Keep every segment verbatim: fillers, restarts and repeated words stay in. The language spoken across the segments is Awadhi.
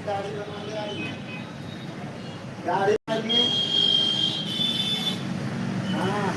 गाड़ी बना लिए। हाँ।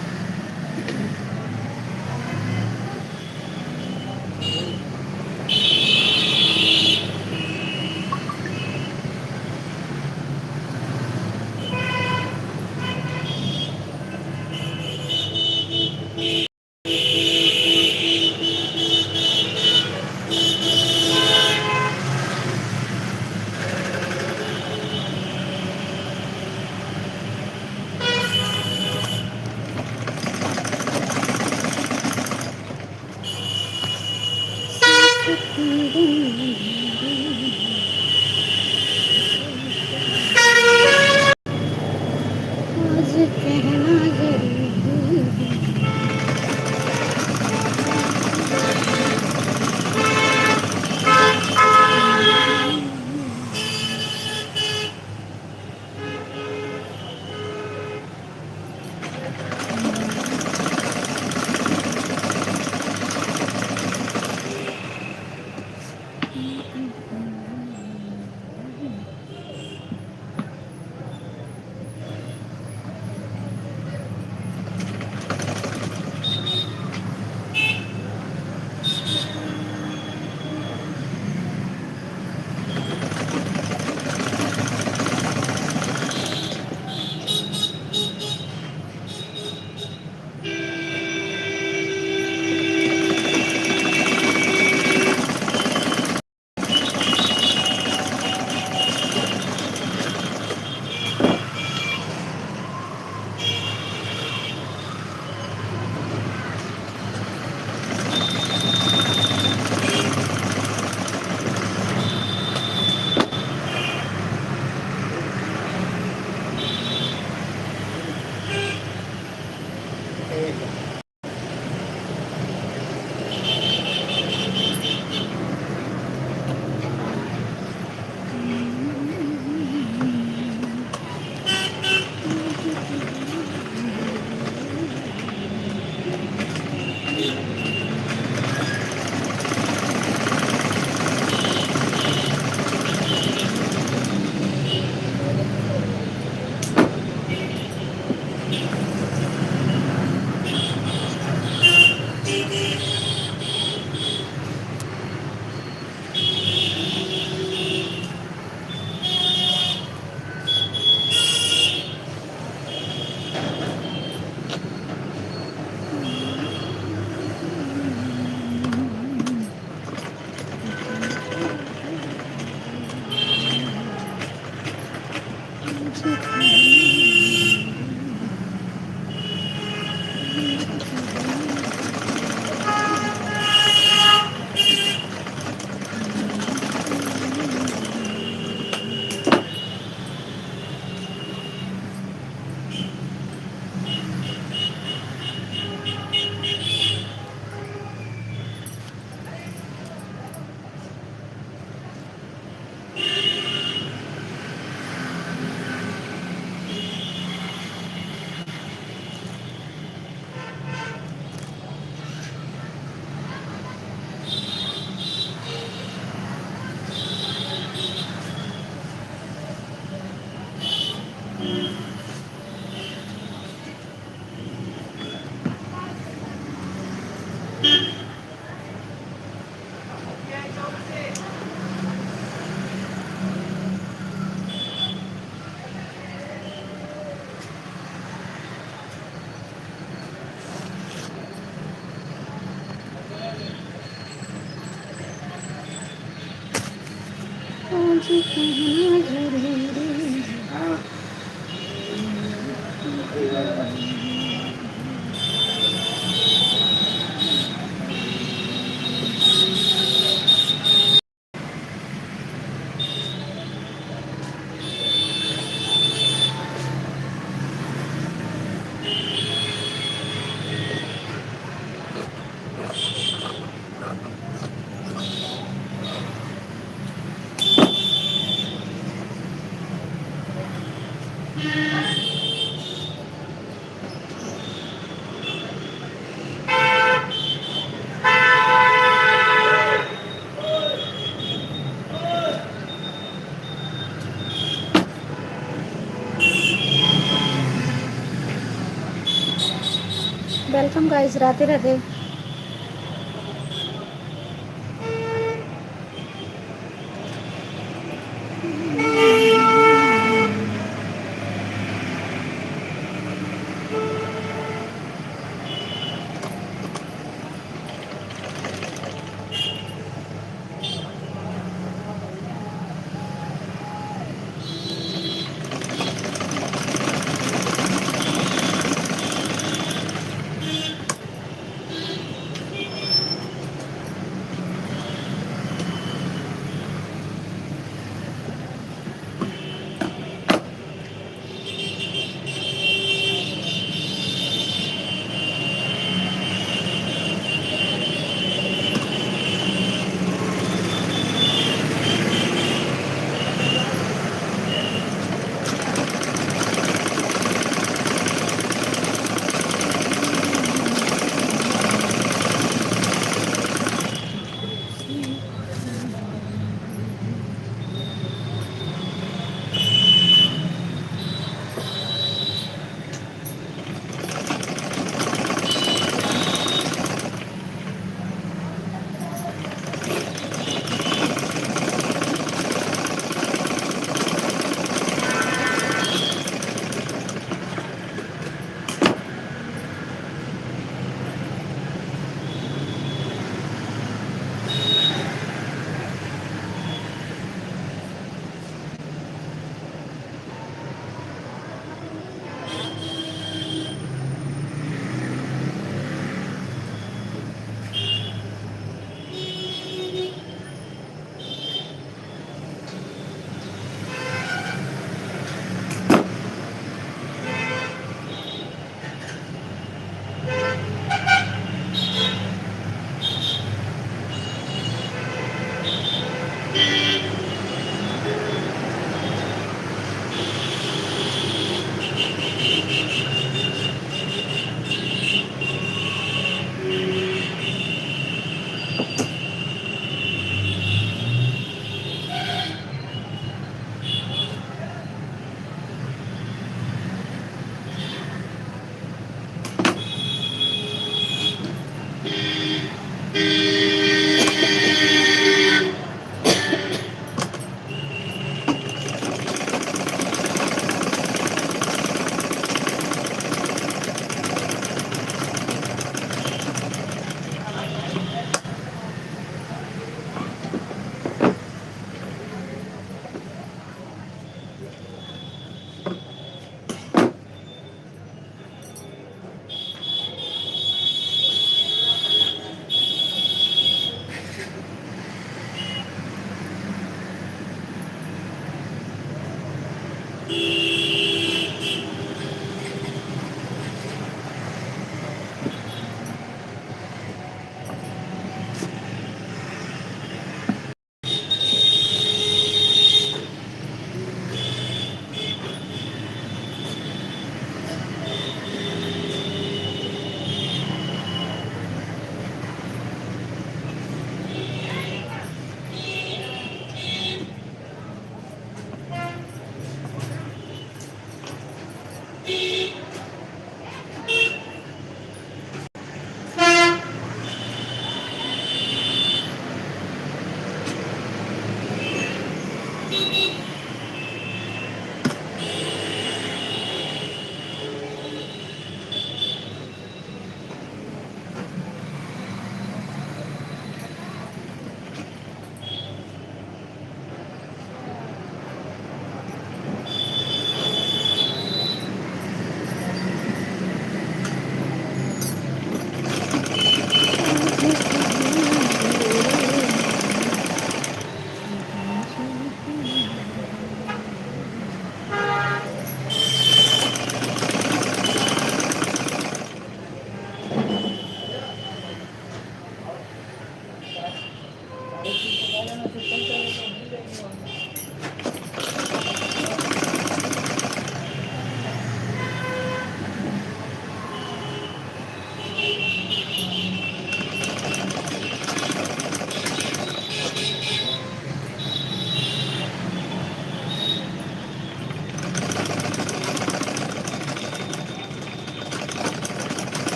आज कहना जरूरी है। Welcome guys, राधे राधे।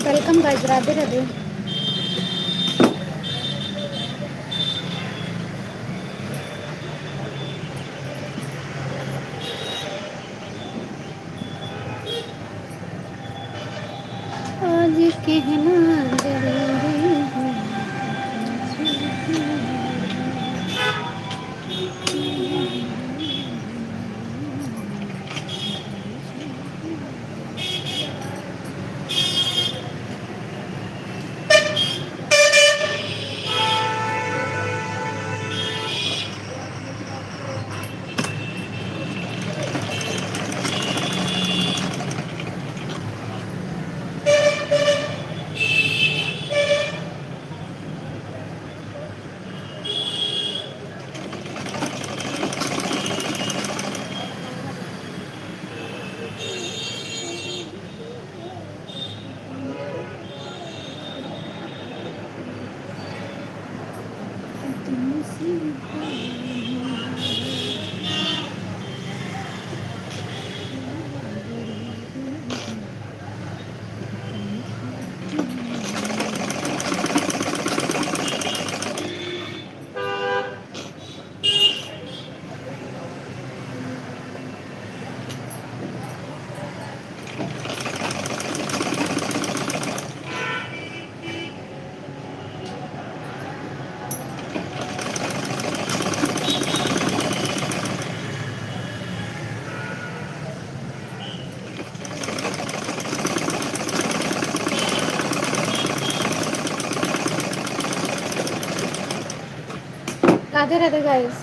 Welcome guys, राधे राधे। आज कहना जरूरी है। राधे राधे guys।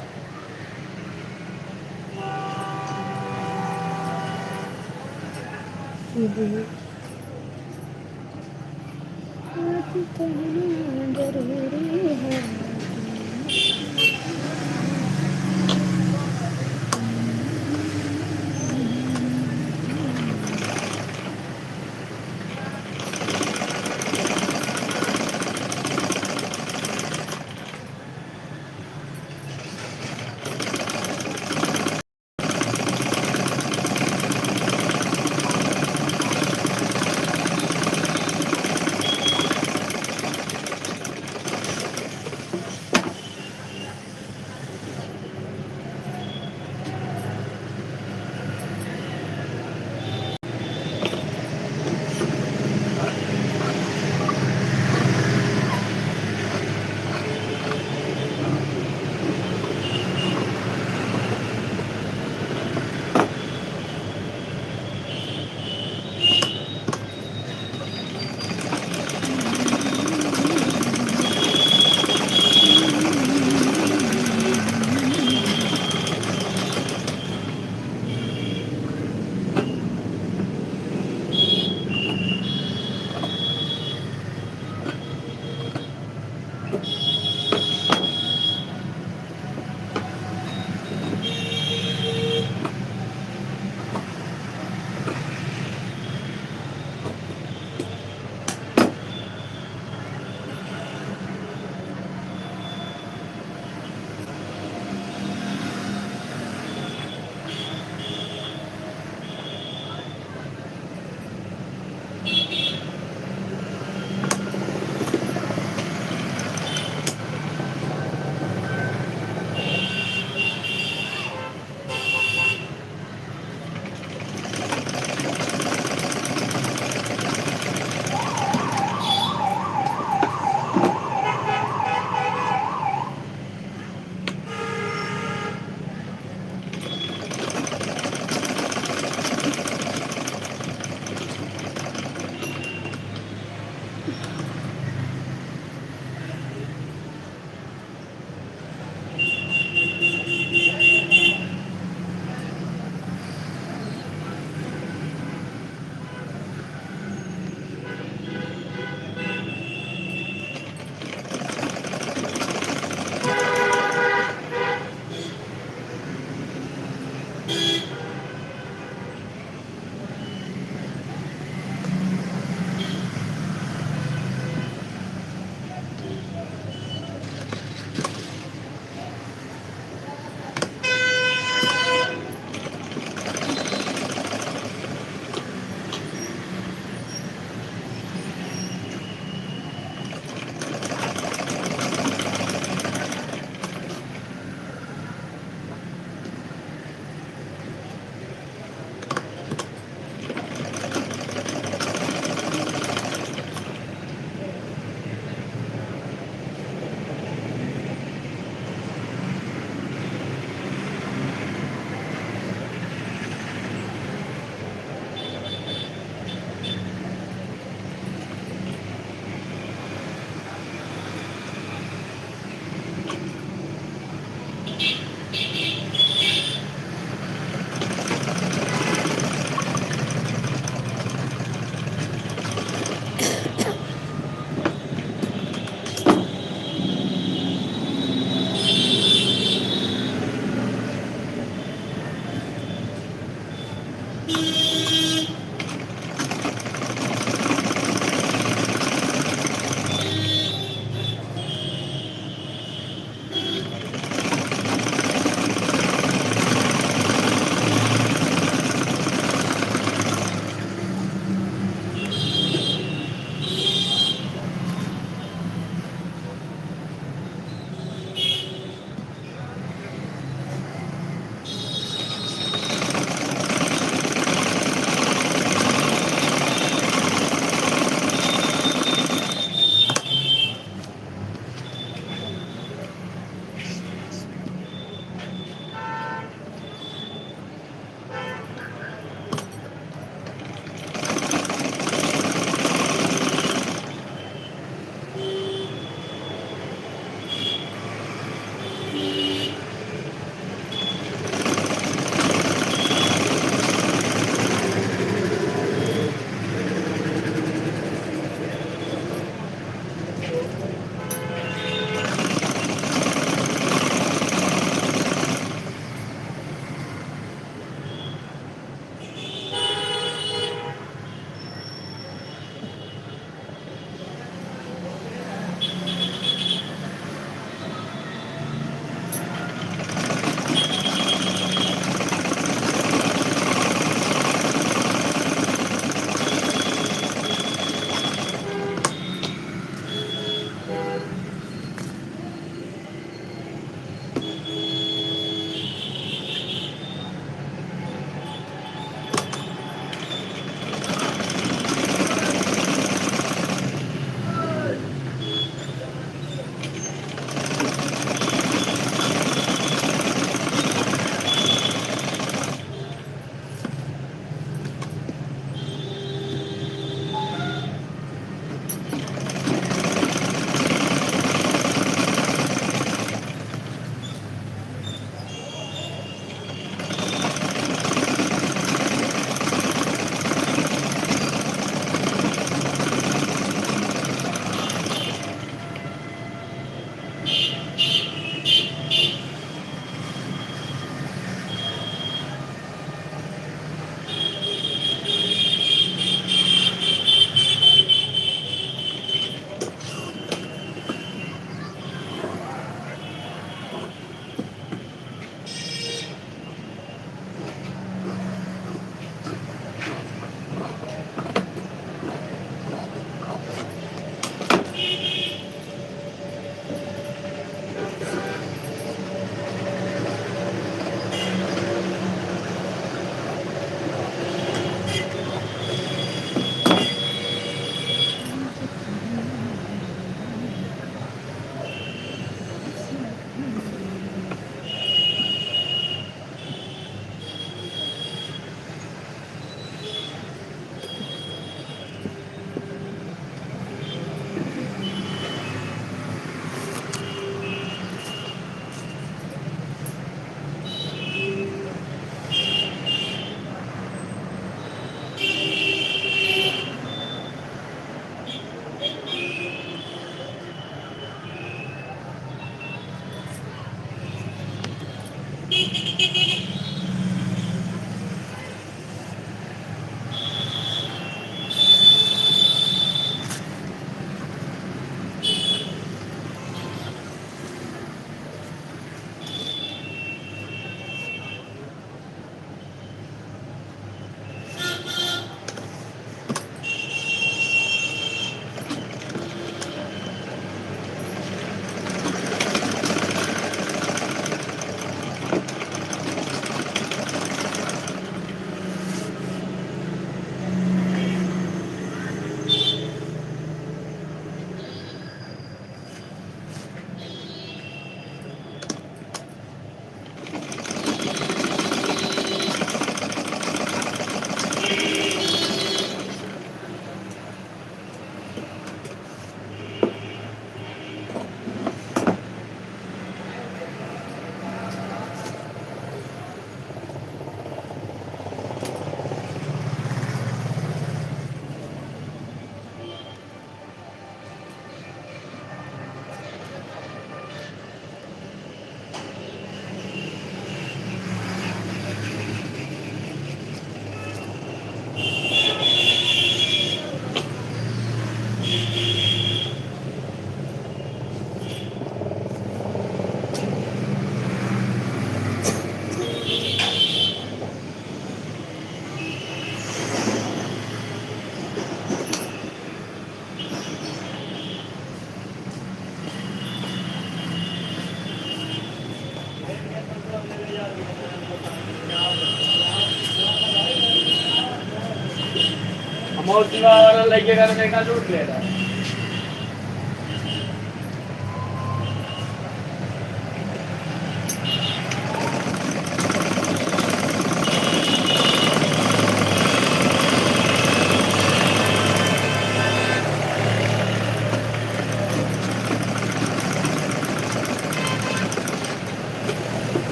दूसरा वाला लड़के का तो देखा लूट ले रहा है।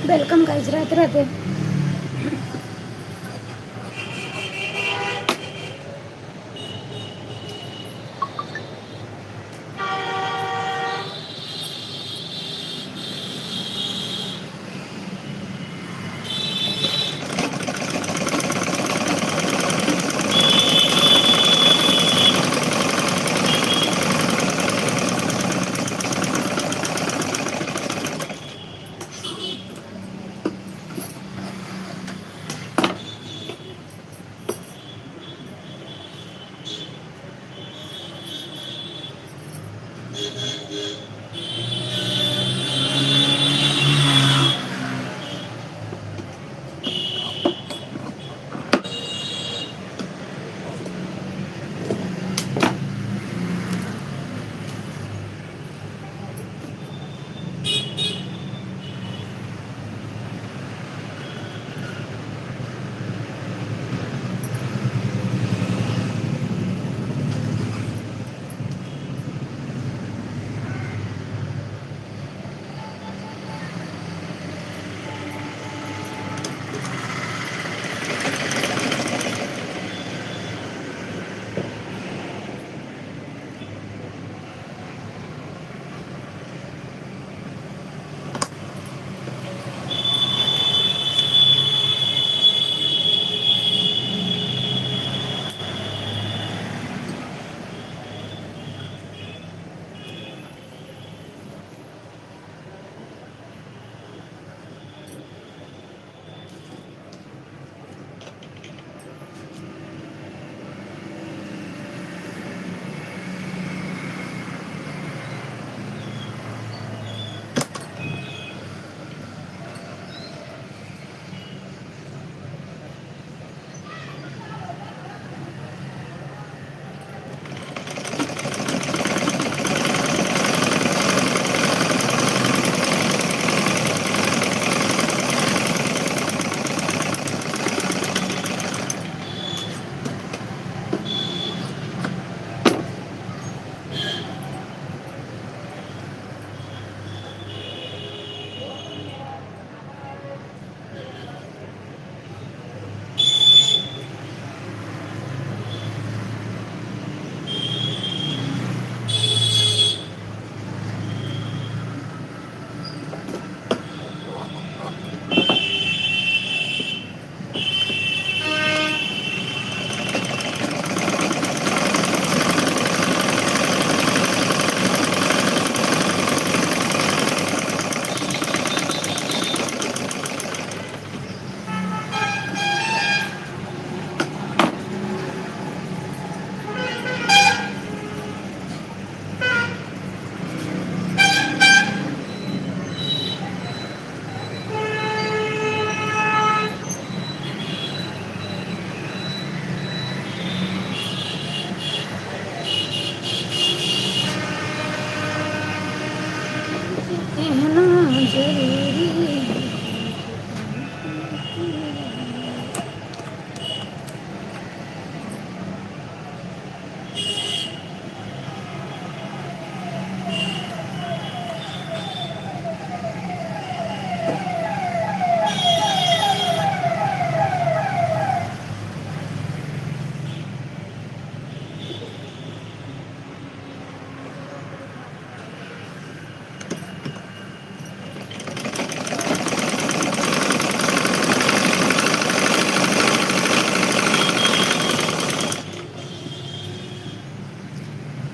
Welcome guys, राधे राधे।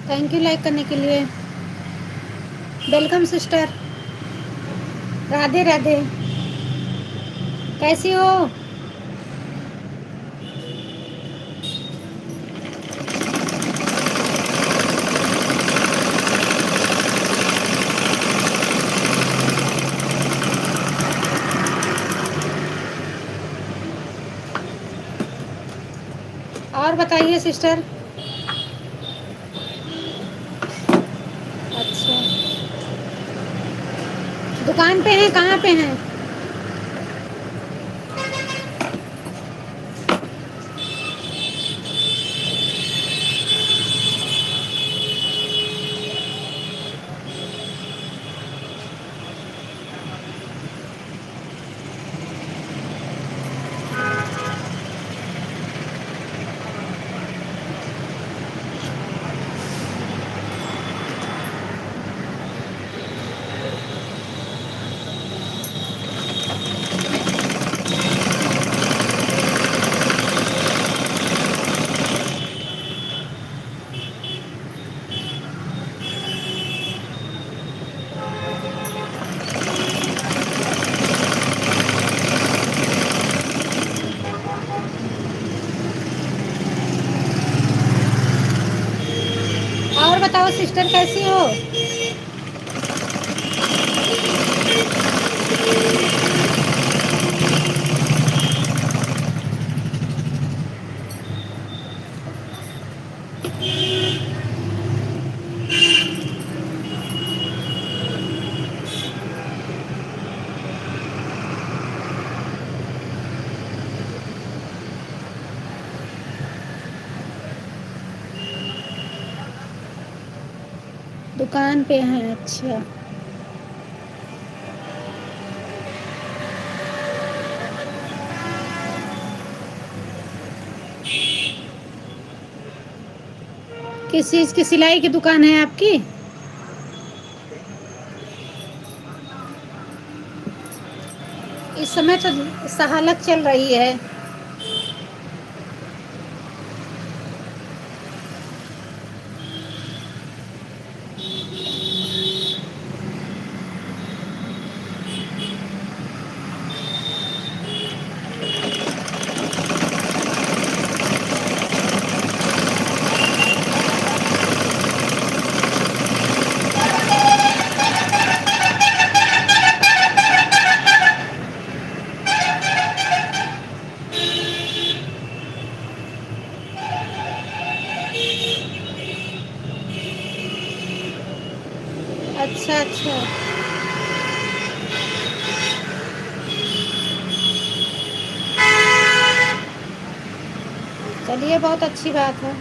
Thank you like करने के लिए। Welcome sister, राधे राधे। कैसी हो? और बताइए sister। अच्छा, दुकान पे हैं, कहाँ पे हैं? और बताओ sister, कैसी हो? दुकान पे हैं, अच्छा। किस चीज़ की सिलाई की दुकान है आपकी? इस समय तो सहालग चल रही है। अच्छा, अच्छा। चलिए, बहुत अच्छी बात है।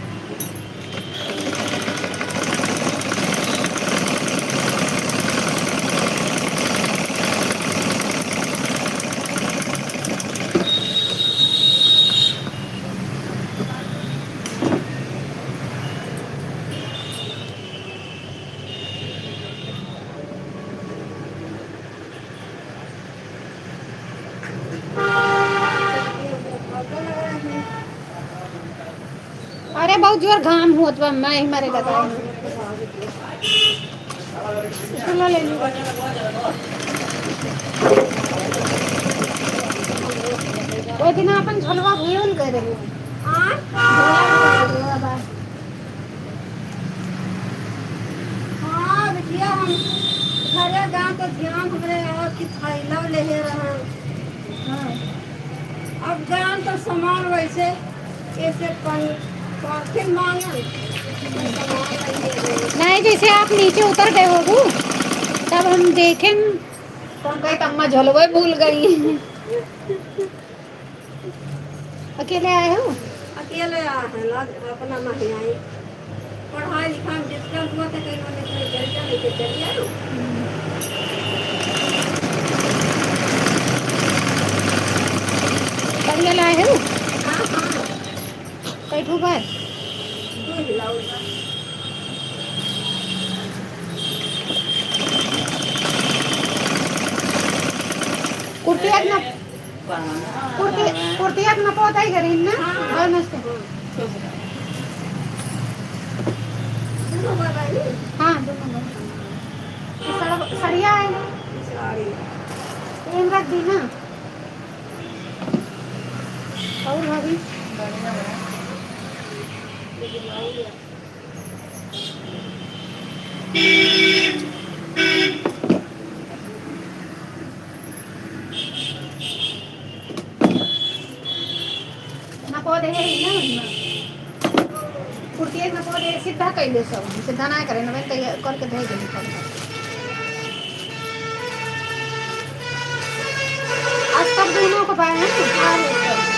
अरे, बहुत जोर घाम होत बा, मैं ही मरे लगा हूँ। झोला ले ली। वो दिन अपन झोलवा भूल गए रहे। हाँ? झोला भूल गए रहे। हाँ, बिटिया, हम घरे गाँव तो ध्यान हमरे और की थैला लेहे रहन। हाँ। अब गाँव तो सामान वैसे, ऐसे पन-, पॉलिथीन मांगन, सामान वैसे। नहीं, जैसे आप नीचे उतर गए होगू, तब हम देखें, तो हम कहे, "अम्मा झोलवे भूल गई।" अकेले आए हो? अकेले आए हैं, लाग-, अपना नहीं आए। पढ़ाई लिखाई में disturb हुआ था, कहीं उन्होंने कहीं जरिया लेके चली आए हो। अकेले आए हो? हाँ, हाँ। कई ठो बा? दो ब्लाउज बा। कुर्ती एक ना कुर्ती, कुर्तिया के नपो उताई करीन ना? हाँ। और मस्त। दोनों बाबा ही? हाँ, दोनों बाबा। सड़-, सड़िया है ना? साड़ी। ये हम रख दी ना। और भाभी? बढ़िया बा। नपो दे है ना, ना। कुर्ती एक नपो दे, सीधा कइले सब, सीधा ना करे, नवेन तैयार करके दे देनी पड़ता। आज तक दोनों को पाए हैं, आ रहे हैं।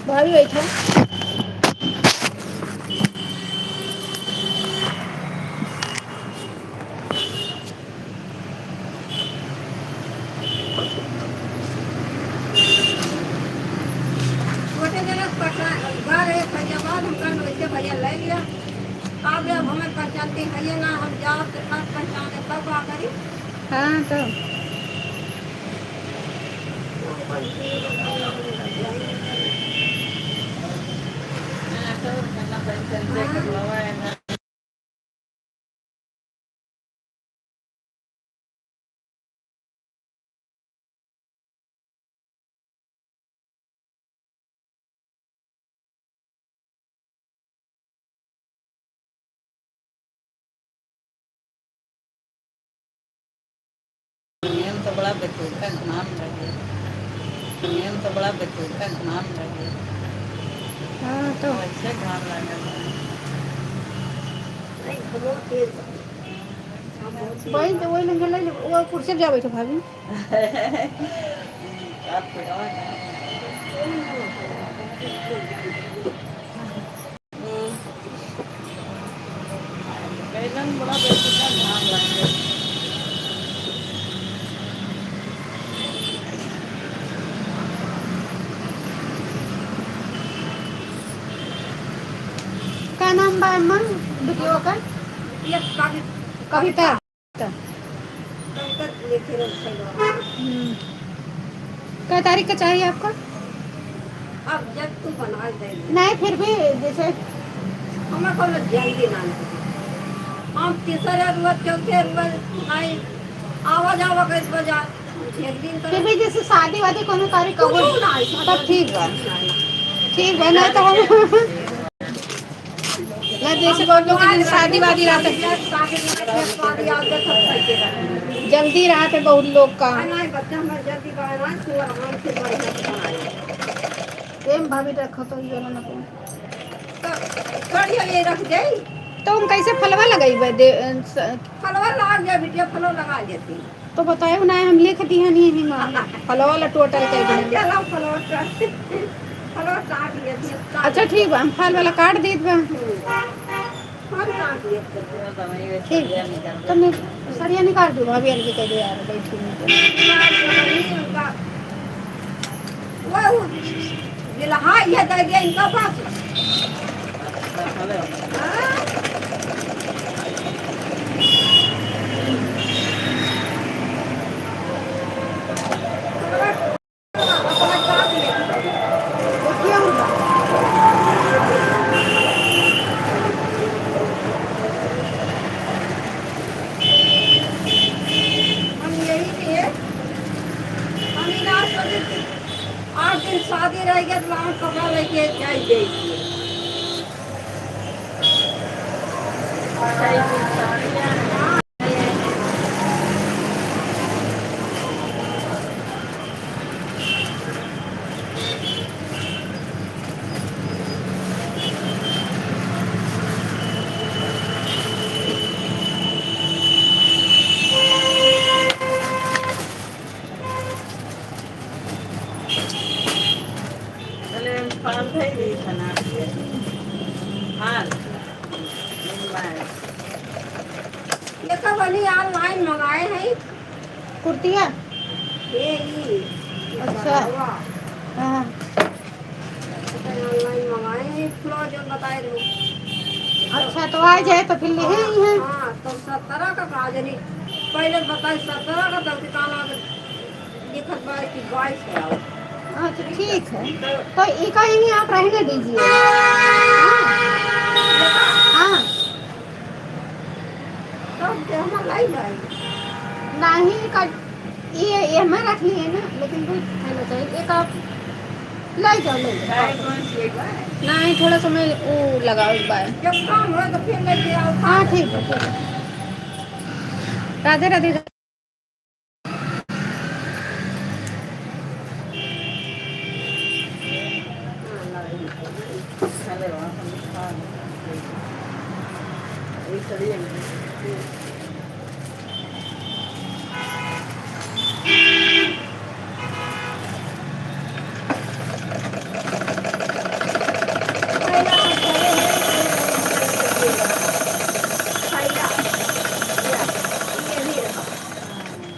भाभी बैठा। छोटे जने पटना, घर है फैजाबाद, हम घर में बैठे भैया ले लिया। अब, अब हमें पहचानते हैं ये ना, हम जाओ तो सब पहचाने, तब का करी? हाँ, तो। हम तो बड़ा बेतुका घाम लगे। हम तो बड़ा बेतुका घाम लगे। हाँ, तो। ऐसे घाम लगे। वही तो, वही लंगे ले, वो कुर्सी पे जा बैठो भाभी। बैगन बड़ा बेचता धान लग गया। का नाम बा अम्मा वीडियो का? ये कविता। कविता। कविता। कविता लिखे रखे बा। हम्म। कै तारीख का चाहिए आपको? अब जब तू बना दे। नहीं, फिर भी जैसे हमें कोनो जल्दी ना लगे। हम तीसरे रोज, चौथे रोज आई, आवा जावा करत बा जा। एक दिन तो फिर भी जैसे शादी वादी कोनो तारीख का कुछ हो, ना आई, तब ठीक बा। नहीं। ठीक बा, नहीं तो हम ना, जैसे बहुत लोग के शादी वादी रहत है। जल्दी रहत है बहुत लोग का। एम भाभी रखो तो ये वाला ना कौन। तो हम कैसे फलवा लगाई बे दे, अ, स- फलवा लाग जाए बिटिया, फलवा लगा देती। तो बतायो ना, हम लिख दिहन ही हिमा। फलवा ला total कर दिहन। चलो, फलवा काट, फलवा काट लेती हूँ। अच्छा, ठीक बा, हम फल वाला काट देत बा। हम्म। फल काट लेती हूँ। ठीक। तो मैं सरिया निकाल दूँ, भाभी अलगे कर दे यार, बैठी हूँ तो। वो, ये ला, हाँ, ये दे दिया इनका पास। हम यही किए, हम ही ना सोचे कि आठ दिन शादी रह गया तो हम कपड़ा लेके जाए, जाए। चले, हम पान धई दी खाना। हाल। ये तो बनी online मंगाए हैं। कुर्तिया? ये ही। अच्छा। हाँ। तो online मंगाए हैं, flower जो बताए रहे। अच्छा, तो आ जाए तो फिर ले ही हैं। हाँ, तो सत्रह का कहा जनी, पहले बताए सत्रह का, तब दुकान आके लिखत बा कि बाईस का आओ। अच्छा, ठीक है, तो इका यहीं आप रहने दीजिए। हाँ, हाँ। तब के हमार लाई जाई। नहीं, का, ये, ये हमें रख लिए ना, लेकिन दूध खाना चाहिए। एक आप लाई जाओ, ले जाओ। चाय कौन सी है? नहीं, थोड़ा सा मैं वो लगाओ एक बार। जब काम हो तो फिर लेके आओ। हाँ, ठीक है, ठीक है। राधे राधे।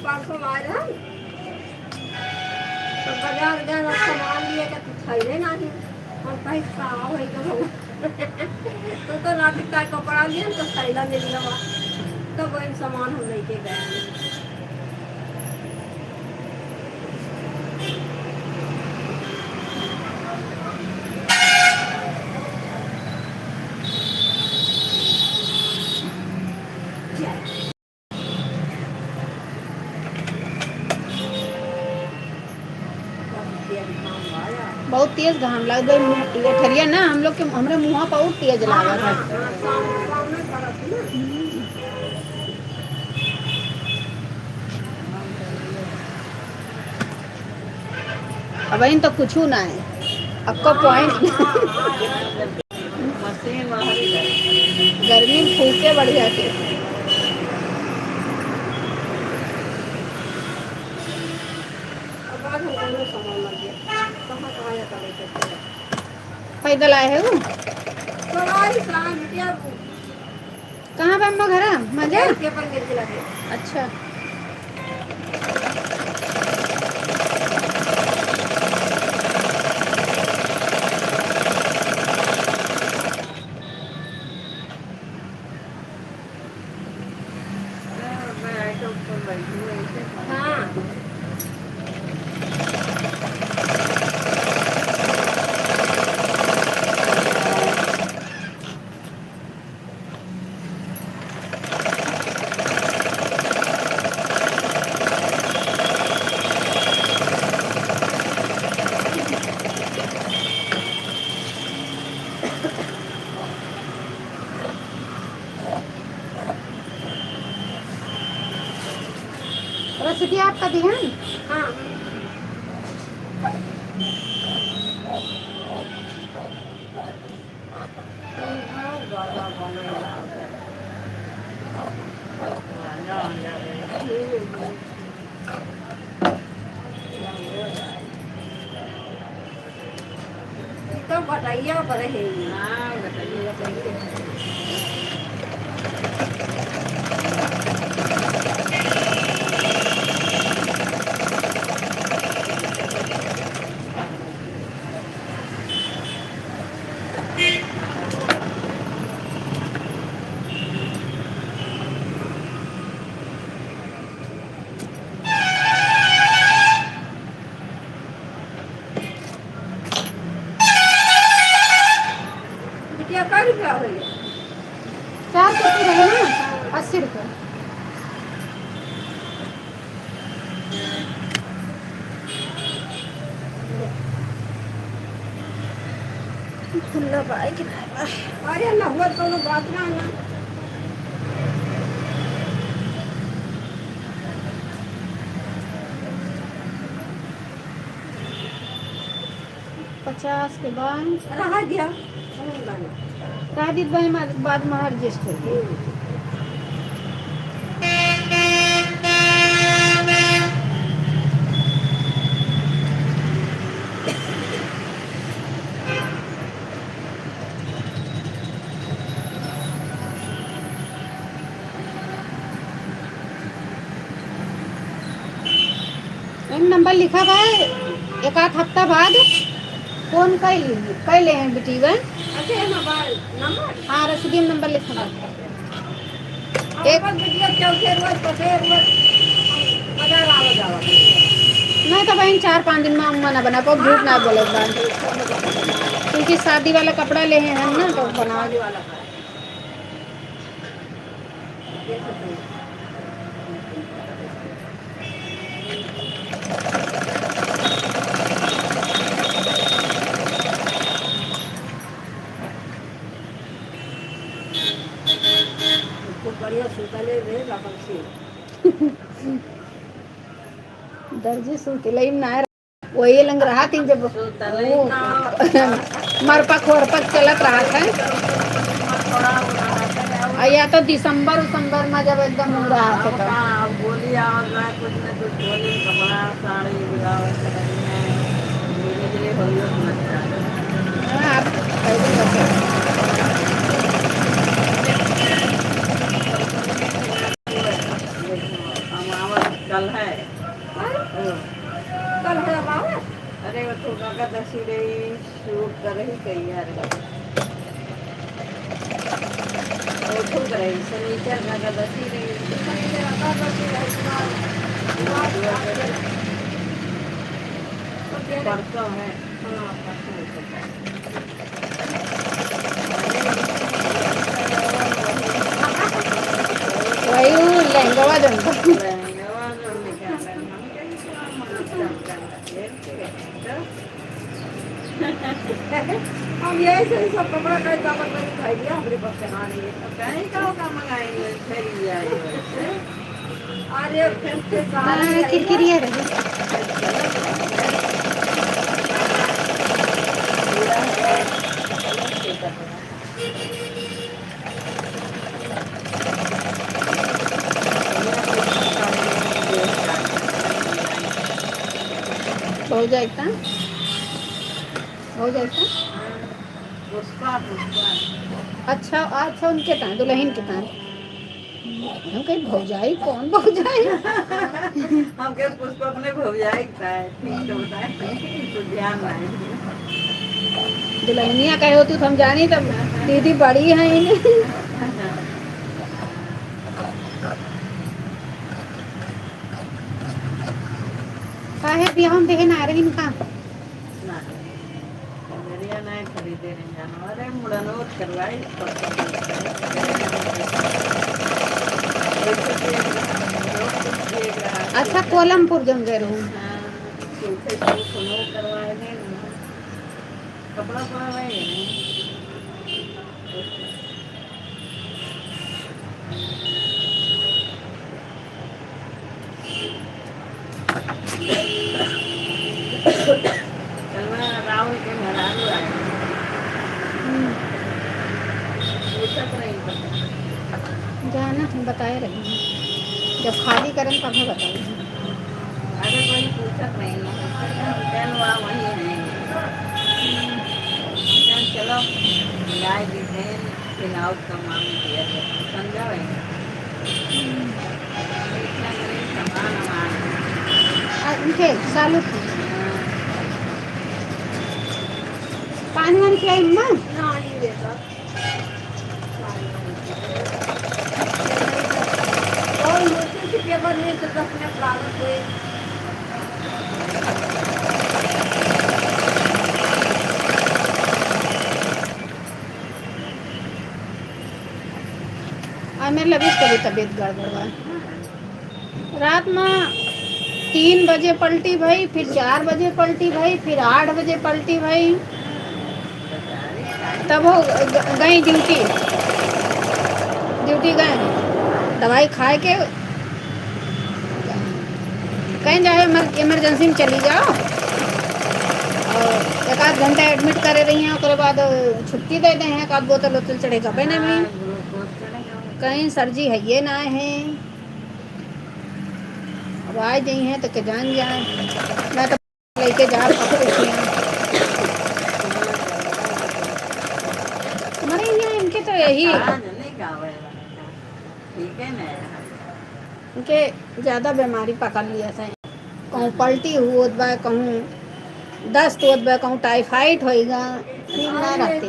परसों आए रहन, तो बाजार गए और सामान लिए के तू खैले नाही। हम कहे, "का होई गो?" तू तो नाटक का कपड़ा लिए तो थैला ले लिया बा। तो वही सामान हम लेके गए। बहुत तेज घाम लागत बा। ये ठरिया ना हम लोग के, हमरे मुँह पर और तेज लागत है। अब इन तो कुछ ना है, आपका पॉइंट। मशीन बाहर ही जाए। गर्मी में फूके बढ़िया से। अब आज हम दोनों सामान लग गया। कहाँ, कहाँ जाता लेके? पैदल आए हैं वो? तो आई सामान बिटिया। कहाँ बा अम्मा घरा? मजा? पेपर गिर के लगे। अच्छा। हाँ। रसीदी आपका दिहन? हाँ। तो बटैया पर है। हाँ, बटैया पर है। बिटिया, कै रुपया होई? चार सौ की रहे ना, अस्सी रुपया। खुला बाय कि नाय बाय? अरे, ना हुआ तो कोनो बात ना ना। पचास के बाद। रहा दिया, समझ बानी। कह दीत भाई, बाद में adjust हो जाई। एक नंबर लिखा बा, एक आध हफ्ता बाद फोन कई, कई ले हैं बिटिया। अच्छा, ये मोबाइल नंबर? हाँ, रसीदी नंबर लिखा बा। एक बिटिया चौथे रोज, पचे रोज बाजार आवा जावा। नहीं तो बहन, चार पाँच दिन में अम्मा ना बना पाओ, झूठ ना बोले बा। क्योंकि शादी वाला कपड़ा ले हैं हम ना, तो बना। खूब बढ़िया सूता ले रे, अपन से। दर्जी सूत लई ना, वही लंग रहा थी जब सूता लई वो ना। मरपक वरपक चलत रहा था। और या तो दिसंबर उसंबर में जब एकदम हो रहा था तो। हाँ, अब गोली आवत रहा, कुछ न कुछ गोली, कपड़ा, साड़ी, ब्लाउज, कटोरिया, धीरे धीरे होइयो मत जाए। हाँ, आप पहले बता। हम आवत कल है। कल है बाबा? अरे, वो तो काका दसी रही, सूट कर रही, तैयार है। वो तो कर रही, सनीचर काका दसी रही। परसों है। हाँ, परसों है। वही वो लहंगवा जमता। लहंगवा जमता। हम यही से सब कपड़ा का दामन में उठाई दिया, हमरे पास से, हाँ, ये सब कहीं का होगा, मंगाई हुई, फिर ये आई हुई। अरे, फिर से हाँ, साड़ी आई किरकिरिया है। रही। भौजाई का? भौजाई का? पुष्पा, पुष्पा। अच्छा, अच्छा, उनके तान, दुल्हन के तान। हम कहे, "भौजाई, कौन भौजाई?" हम कहे, "पुष्पा अपने भौजाई का है, ठीक तो बताए, तो ध्यान नहीं।" दुल्हनिया कहे होती तो हम जानी, तब दीदी बड़ी हैं। काहे बियाह में देखे ना रही इनका? ना, नजरिया नहीं खरीदे रही जानो। अरे, मुड़नो करवाई, अच्छा, कोलमपुर जम गए रहू। हाँ, सूखे सूट कोनो करवाए नहीं, कपड़ा पड़ा नहीं। कलवा राहुल के मेहरारू आए। हम्म। पूछत रही तो। जाना हम बताए रही। जब खाली करन तब हम बताए। अरे कोई पूछत रही ना। कलवा वही है। चलो, गाय भी देन। फिर आउट का मामी दिया है, समझा भाई? हम्म। इतना गरीब सामान हमारा। आ, उनके सालू की। हाँ। पानी वानी पिलाई अम्मा? ना, ये बेटा। और मुश्किल से पेपर में तो दस मिनट लागत हुए। और मेरे लबीस का भी तबीयत गड़बड़ बा। रात में तीन बजे पलटी भई, फिर चार बजे पलटी भई, फिर आठ बजे पलटी भई, तब वो ग-, गई ड्यूटी, ड्यूटी गए, दवाई खाए के कहीं जाए, इमर-, इमरजेंसी में चली जाओ। और एक आध घंटा एडमिट करे रही हैं, ओकरे बाद छुट्टी दे दे हैं, एक आध बोतल वोतल चढ़े गबे ना में। हाँ, ग्लूकोज चढ़े गबे। कहीं सर्दी है ये ना है, अब आ जाई हैं तो के जान जाए, मैं तो लेके जा सकते थे। हमारे यहाँ इनके तो यही हाँ, नहीं गावे वाला। ठीक है ना। इनके ज्यादा बीमारी पकड़ लिया था। कहूँ पलटी होत बा, कहूँ दस्त होत बा, कहूँ टाइफाइड होइगा, ठीक ना रहती।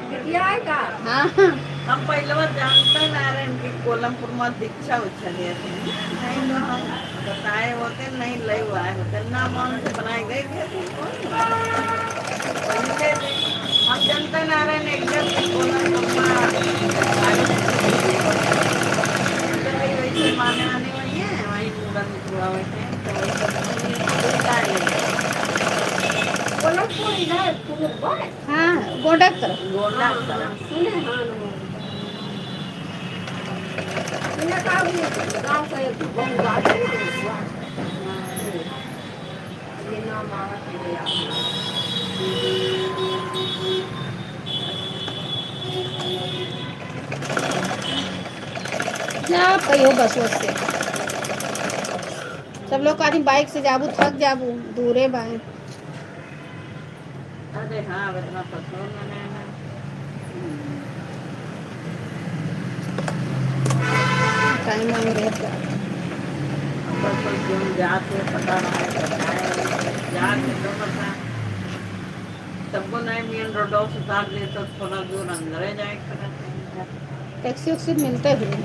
बिटिया है का? हाँ, हाँ। हम पहिलवा जानते ना रहे कि कोलमपुर में दीक्षा उच्छा दिया थे। नहीं तो हम बताए होते, नहीं ले आए होते, ना मन से बनाए गए थे। हम जनता नारायण एकदम से बोला, "अम्मा, जब भी वैसे माने आने वाली है, वही पूरा में पूरा वैसे, तो वही सब बोलता है।" बोला, "कोई ना, तू बोल।" हाँ, गोंडा की तरफ। गोंडा की तरफ। सुने, हाँ, हाँ। सुने, का भी गाँव का एक बहुत बात है। जा कहियो बस, बस से। सब लोग कहती bike से जाबू, थक जाबू, दूरे बाए। अरे हाँ, अब इतना पेट्रोल में नहीं है। टाइम आने रहता। बस, बस, जोन जात है, पता ना है, पता है, जात है तो पता। सबको नहीं main रोड से उतार दे तो थोड़ा दूर अंदर ही जाए के पड़ता है। टैक्सी वैक्सी मिलते हुए।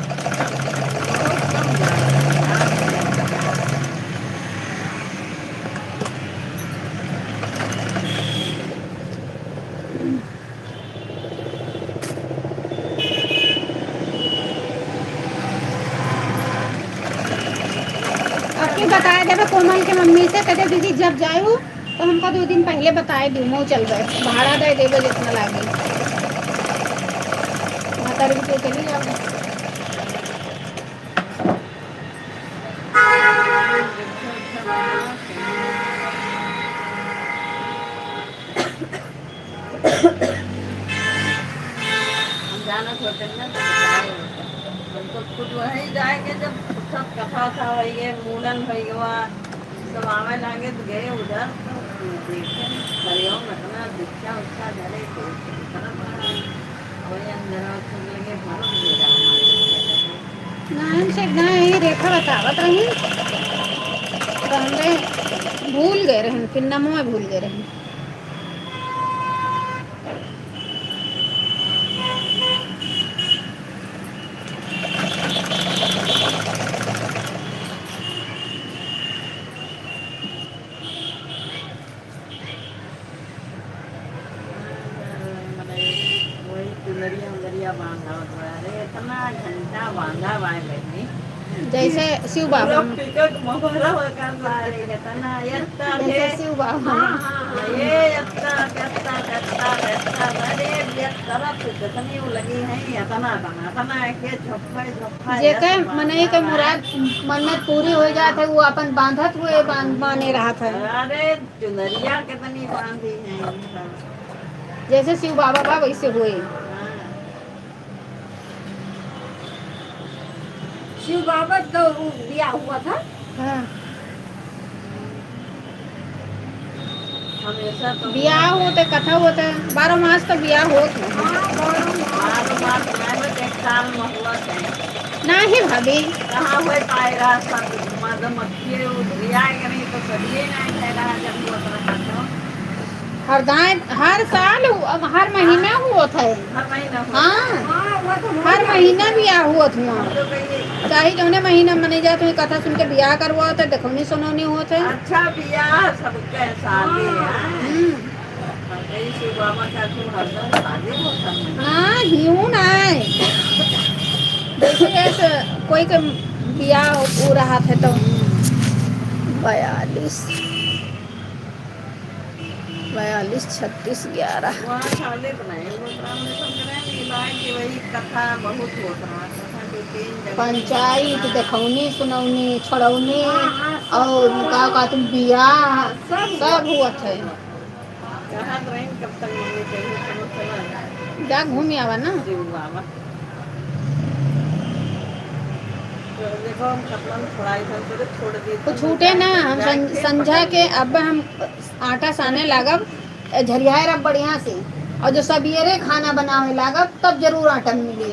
आपके बताए देबे कोमल के मम्मी से, कहते, "दीदी, जब जायू तो हमका दो दिन पहले बताए दू, मऊ चलबे, भाड़ा दे देबे जितना लागे।" महतारी के चली जाओ। हम जानत होते ना तो बताए होते। हम तो खुद वहीं जाए के जब सब कथा था, वही ये मूड़न भइया, सब आवे लागे तो गए उधर, तो देखे, हरिओम इतना दीक्षा उच्छा धरे, तो इतना बड़ा, वही अंदर और सब लगे, भरो पूरा। नाइन से ना, यही रेखा बतावत रही, तो हमरे भूल गए रहन, फिर नमवा भूल गए रहन। मने वही चुनरिया उनरिया बांधा हुआ। अरे, इतना घंटा बांधा बा बहिनी। जैसे शिव बाबा। पूरा टिकट मोहरा होकर ला रही है, इतना, इतना जैसे है। शिव बाबा। हाँ, हाँ, हाँ, ये इतना, इतना, इतना, इतना, अरे, ये तरफ से जितनी वो लगी हैं, इतना, इतना, इतना है कि झप्पे, झप्पे, जेकर ऐसे मनई के बांधा मुराद, है। मन्नत पूरी हो जात है, वो अपन बांधत हुए बांध-, माने रहत है। अरे, चुनरिया कितनी बांधी हैं इनका। जैसे शिव बाबा बा वैसे हुए। हाँ। शिव बाबा तो वो बियाह हुआ था। हाँ। हमेशा तो बियाह होत है, कथा होत है, बारह मास तो बियाह होत है। हाँ, बारह मास। बारह मास में बस एक साल में हुआ था। नाही भाभी। कहाँ हुए पाएगा सब मधुमक्खी, वो बियाह के नहीं तो कभी नहीं ठहरा जब हुआ था तो। हर दाएं, हर साल हु-, अब हर महीना हुआ था। हर महीना हुआ। हाँ। हाँ, वो तो हो हर जाए। महीना बियाह हुआ था। हम तो कहिए। चाहे जौने महीना मने जात हुए, कथा सुन के बियाह करवा होता, देखौनी सुनौनी होत है। अच्छा, बियाह सबके शादी है। हम्म। यही शिव बाबा का तो हरदम शादी होता है। हाँ, हियूँ नाय। जैसे, जैसे कोई के बियाह हो रहा है तो बयालीस, बयालीस, छत्तीस, ग्यारह। वहाँ शादी तो नहीं होत रहा, हमने सब जगह मिला के वही कथा बहुत होत रहा, कथा दो तीन जगह पंचायत, होत रहा। देखौनी, सुनौनी, छोड़ौनी, हाँ, हाँ, सब। और का कहते बियाह, सब सब हुआ। हुआ था। कहाँ तो रही, कब तक मम्मी कही, चलो चला जाए। जा घूम आवा ना। शिव बाबा। तो देखो, हम कपड़ा में थोड़ा इधर उधर छोड़ देते तो हैं, छूटे ना, जाए हम के संझा के पकड़ अब हम आटा साने लागब, ए, झरियाए रब बढ़िया से, और जो सबेरे खाना बनावे लागब, तब जरूर आटा मिले,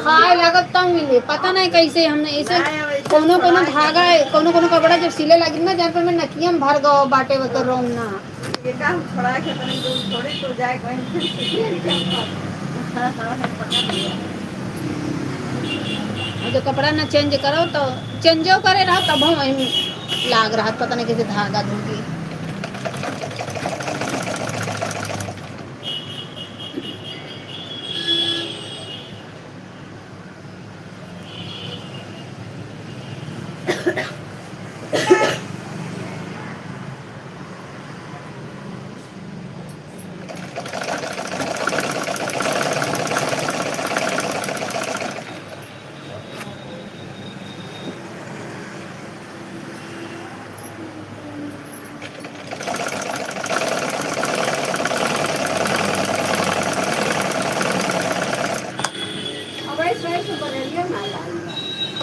खाए लागब तब मिले। पता नहीं कैसे हमने ऐसे नहीं, वैसे कोनो, कोनो थोड़ा धागा है, कोनो, कोनो कपड़ा जब सिले लागिन ना, जान पर में नकिया में भर गवा बाटे, वो तो रोम ना। ये काम छोड़ा के तनी दूर थोड़ी तो जाए कहीं फिर से। पकड़ लिया। जो कपड़ा ना change करो तो change करे रहो, तब हम वहीं लाग रहा, पता नहीं कैसे धागा धूगी।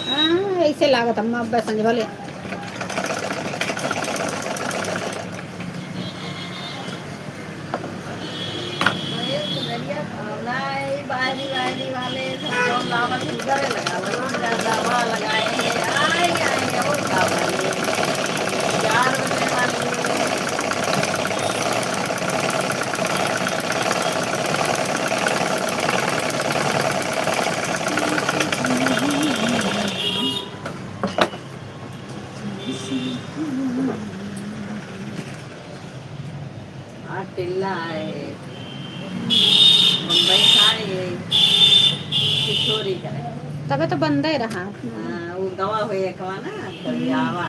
हाँ, ऐसे लागत अम्मा, अब समझ भले। अरे सुनरिया, कौन आई बारी बारी वाले, सब कौन लावत उधर लगावत, उधर दवा लगाए हैं, आए, आए, और का बोले? चार बजे वाली। आ टिल्ला है, बम्बई का है, किशोरी का है। तबे तो बंदे रहा। हाँ, वो गवा हुए कवा ना, तो हम्म। आवा।